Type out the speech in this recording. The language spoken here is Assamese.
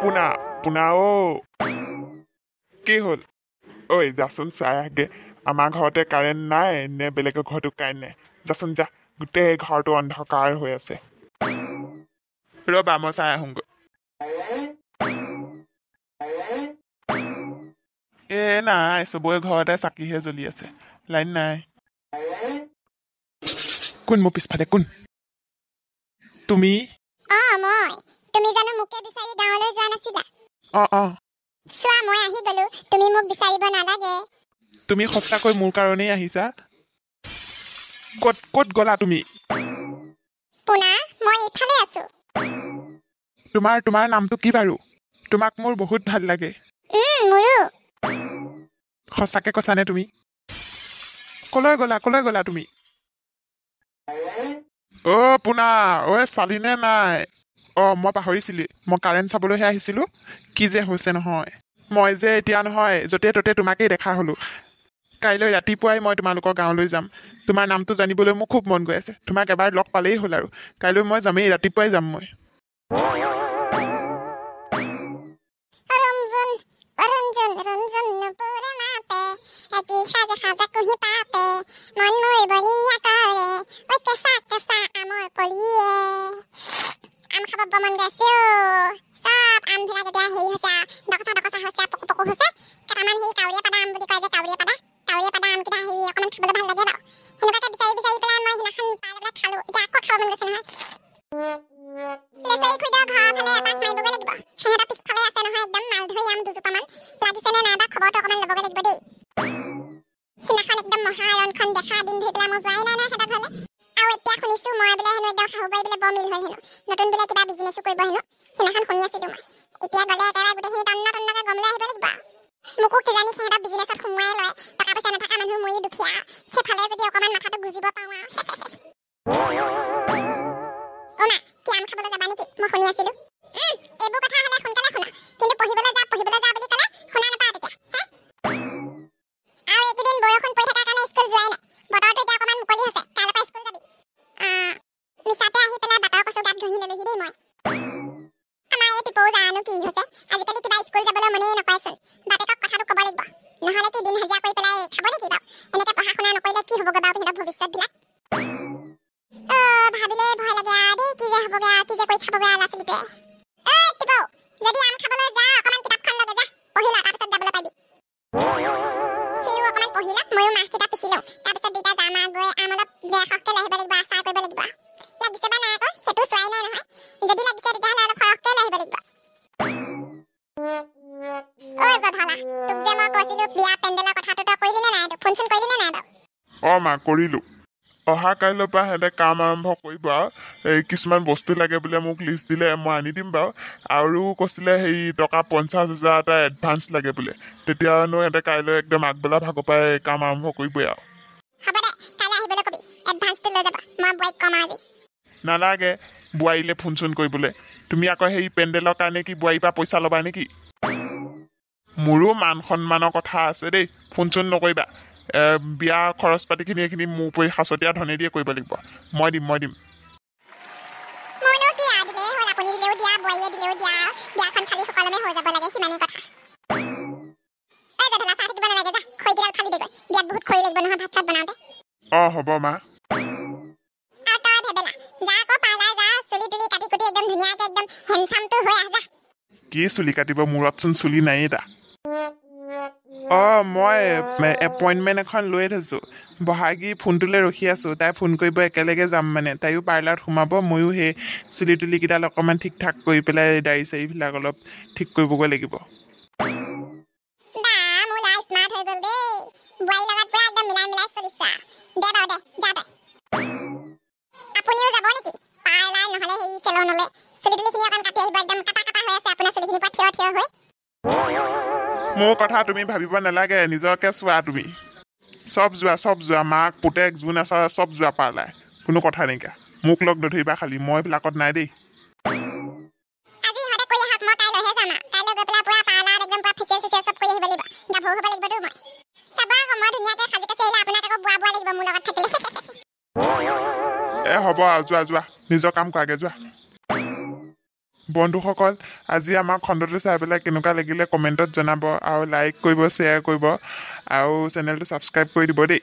পোনা পোনা, অ' কি হ'ল? ঐ যাচোন চাই আহগে, আমাৰ ঘৰতে কাৰেণ্ট নাই নে বেলেগৰ ঘৰতো কাৰেণ্ট নাই? যাচোন যা, গোটেই ঘৰটো অন্ধকাৰ হৈ আছে। ৰ'বা মই চাই আহোঁগৈ। এ নাই, চবৰে ঘৰতে চাকিহে জ্বলি আছে, লাইন নাই। কোন মোৰ পিছফালে? কোন তুমি? অ মই। তুমি জানো মোকে বিচাৰি গাঁৱলৈ যোৱা নাছিলা? অ অ। চোৱা মই আহি গলো, তুমি মোক বিচাৰিব নালাগে। তুমি সঁচাকৈ মোৰ কাৰণেই আহিছা? ক'ত ক'ত গ'লা তুমি? পোনা, মই এইফালে আছো। তোমাৰ তোমাৰ নামটো কি বাৰু? তোমাক মোৰ বহুত ভাল লাগে। মোৰো। সঁচাকে কৈছানে তুমি? কলৈ গ'লা, কলৈ গ'লা তুমি? অ' পোনা, ঐ চালিনে নাই? অ' মই পাহৰিছিলো, মই কাৰেণ্ট চাবলৈহে আহিছিলোঁ। কি যে হৈছে নহয়, মই যে এতিয়া নহয় য'তে ত'তে তোমাকেই দেখা হ'লোঁ। কাইলৈ ৰাতিপুৱাই মই তোমালোকৰ গাঁৱলৈ যাম। তোমাৰ নামটো জানিবলৈ মোৰ খুব মন গৈ আছে। তোমাক এবাৰ লগ পালেই হ'ল আৰু। কাইলৈ মই যামেই, ৰাতিপুৱাই যাম মই। ৰঞ্জন ৰঞ্জন ৰঞ্জন নুপুৰে মাতে, কি সাজে সাজে কুঁহি পাতে, মন মোৰ বলিয়া কৰে, ঐ কেঁচা কেঁচা আমৰ কলিয়ে। আম খাব বৰ মন গৈ আছে অ'। চব আমবিলাক এতিয়া হেৰি হৈছে, ডকচা ডকচা হৈছে, পকু পকু হৈছে। কেইটামান সেই কাউৰীয়া পাদা আম বুলি কয় যে, কাউৰীয়া পাদা, কাউৰীয়া পাদা আমকেইটা হেৰি অকণমান খাবলৈ ভাল লাগে বাৰু। সেনেকুৱাকে বিচাৰি বিচাৰি পেলাই মই সিদিনাখন পাই পেলাই খালোঁ, এতিয়া আকৌ খাব মন গৈছে নহয়। লেচেৰি খুৰীদেউৰ ঘৰৰ ফালে এপাক মাৰিবগৈ লাগিব। সিহঁতৰ পিছফালে আছে নহয় একদম মালধৰি আম দুজোপামান, লাগিছে নে নাইবা খবৰটো অকণমান ল'বগৈ লাগিব দেই। সিদিনাখন একদম মহাৰণখন দেখা দিন ধৰি পেলাই মই যোৱাই নাই নহয় সিহঁতৰ ঘৰলৈ। আৰু এতিয়া শুনিছোঁ মই বোলে হেনো একদম শাহু বোৱাৰী বোলে বৰ মিল হ'ল হেনো, নতুন বোলে কিবা বিজনেছো কৰিব হেনো, সিদিনাখন শুনি আছিলোঁ মই। এতিয়া গ'লে একেবাৰে গোটেইখিনি তন্ন তন্নকৈ গম লৈ আহিব লাগিব আৰু। মোকো কিজানি সিহঁতৰ বিজনেছত সোমোৱাই লয়, টকা পইচা নথকা মানুহ ময়ো দুখীয়া, সেইফালে যদি অকণমান মাথাটো গুজিব পাৰোঁ আৰু। অ' মা, কি আম খাবলৈ যাবা নেকি? মই শুনি আছিলোঁ। এইবোৰ কথা হ'লে সোনকালে শুনা, কিন্তু পঢ়িবলৈ যা পঢ়িবলৈ যা বুলি ক'লে শুনা নাপাওঁ তেতিয়া। হে, আৰু এইকেইদিন বৰষুণ পৰি থকাৰ কাৰণে স্কুল যোৱাই নাই। বতৰটো এতিয়া অকণমান মুকলি হৈছে, কাইলৈৰ পৰা স্কুল যাবি। মিছাতে আহি পেলাই বাটৰ কচু গাত ঘঁহি ল'লোহি দেই মই। আমাৰ এই টিপৌ জানো কি হৈছে, আজিকালি কিবা স্কুল যাবলৈ মনেই নকৰেচোন। বাপেকক কথাটো ক'ব লাগিব, নহ'লে কি দিন হাজিৰা কৰি পেলাই খাব নেকি বাৰু? এনেকৈ পঢ়া শুনা নকৰিলে কি হ'বগৈ বাৰু সিহঁতৰ ভৱিষ্যতবিলাক? ভাবিলেই ভয় লাগে আৰু দেই, কি যে হ'বগৈ আৰু, কি যে কৰি খাবগৈ আৰু ল'ৰা ছোৱালীটোৱে। ঐ টিপৌ, যদি আম খাবলৈ যা অকণমান কিতাপখন লগে যা, পঢ়ি ল, তাৰপিছত যাবলৈ পাবি। সিও অকণমান পঢ়ি লওক, ময়ো মাহকেইটা পিচি লওঁ, তাৰপিছত দুইটা যাম আৰু গৈ আম অলপ সৰহকৈ লৈ আহিব লাগিব, আচাৰ কৰিব লাগিব। লাগিছে বা নাই আকৌ সেইটো চোৱাই নাই নহয়, যদি লাগিছে তেতিয়াহ'লে অলপ সৰহকৈ লৈ আহিব লাগিব। ঐ জধলা, তোক যে মই কৈছিলোঁ বিয়া পেণ্ডেলৰ কথাটো তই কৰিলি নে নাই? ফোন চোন কৰিলি নে নাই বাৰু? অ' মা কৰিলোঁ। অহা কাইলৈৰ পৰা সিহঁতে কাম আৰম্ভ কৰিব আৰু। এই কিছুমান বস্তু লাগে বোলে, মোক লিষ্ট দিলে, মই আনি দিম বাৰু। আৰু কৈছিলে হেৰি টকা 50,000 এটা এডভান্স লাগে বোলে। তেতিয়ানো সিহঁতে কাইলৈ একদম আগবেলা ভাগৰ পৰাই কাম আৰম্ভ কৰিবই আৰু। হ'ব দে, কাইলৈ আহিবলৈ কবি, এডভান্সটো লৈ যাব, মই বোৱাৰীক ক'ম আজি। নালাগে বোৱাৰীলৈ ফোন চোন কৰিবলৈ। তুমি আকৌ সেই পেণ্ডেলৰ কাৰণে কি বোৱাৰীৰ পৰা পইচা ল'বা নেকি? মোৰো মান সন্মানৰ কথা আছে দেই, ফোন চোন নকৰিবা। বিয়া খৰচ পাতিখিনি এইখিনি মোৰ পৰি সাঁচতীয়া ধনেদিয়ে কৰিব লাগিব। মই দিম, মই দিম। মোৰনো কি আৰু, দিলেই হ'ল, আপুনি দিলেও দিয়া, বোৱাৰীয়ে দিলেও দিয়া, বিয়াখন খালি সুকলমে হৈ যাব লাগে, সিমানেই কথা। ঐ জধলা, চাই থাকিব নালাগে, যা খৰিকেইডাল ফালি দেগৈ, বিয়াত বহুত খৰি লাগিব নহয় ভাত চাত বনাওঁতে। অ' হ'ব মা। আৰু তই ভেবেলা, যা আকৌ পাৰ্লাৰ যা, চুলি তুলি কাটি কুটি একদম ধুনীয়াকে একদম হেণ্ডচামটো হৈ আহ যা। কি চুলি কাটিব, মূৰতচোন চুলি নায়েই দা। অ' মই এপইণ্টমেণ্ট এখন লৈ থৈছোঁ, বহাগী ফোনটোলৈ ৰখি আছোঁ, তাই ফোন কৰিব, একেলগে যাম মানে। তাইও পাৰ্লাৰত সোমাব, ময়ো সেই চুলি তুলিকেইডাল অকণমান ঠিক ঠাক কৰি পেলাই দাড়ি চাৰিবিলাক অলপ ঠিক কৰিবগৈ লাগিব। বা মোৰ ল'ৰা স্মাৰ্ট হৈ গ'ল দেই, বোৱাৰীৰ লগত পুৰা একদম মিলাই মিলাই চলিছে আৰু। দে বাৰু দে, যা তই। আপুনিও যাব নেকি পাৰ্লাৰ নহ'লে সেই চেলুনলৈ? চুলি তুলিখিনি অকণ কাটি আহিব, একদম কাটা কাটা হৈ আছে আপোনাৰ চুলিখিনি পুৰা থিয় থিয় হৈ। মোৰ কথা তুমি ভাবিব নালাগে, নিজকে চোৱা তুমি। চব যোৱা, চব যোৱা, মাক পুতেক যোন আছে চব যোৱা পাৰ্লাৰ, কোনো কথা নাইকিয়া। মোক লগ নধৰিবা খালি, মই এইবিলাকত নাই দেই। আজি ইহঁতে কৰি আহক, মই কাইলৈহে যাম আৰু। কাইলৈ গৈ পেলাই পুৰা পাৰ্লাৰত একদম পুৰা ফেচিয়েল চেচিয়েল চব কৰি আহিব লাগিব, গাভৰু হ'ব লাগিবতো মই। চাব আকৌ মই ধুনীয়াকৈ সাজি কাচি আহিলে আপোনাক আকৌ বোৱা বোৱা লাগিব মোৰ লগত থাকিলে। এ হ'ব আৰু, যোৱা যোৱা, নিজৰ কাম কৰাগৈ যোৱা। বন্ধুসকল, আজি আমাৰ খণ্ডটো চাই পেলাই কেনেকুৱা লাগিলে কমেণ্টত জনাব আৰু লাইক কৰিব, শ্বেয়াৰ কৰিব আৰু চেনেলটো ছাবস্ক্ৰাইব কৰি দিব দেই।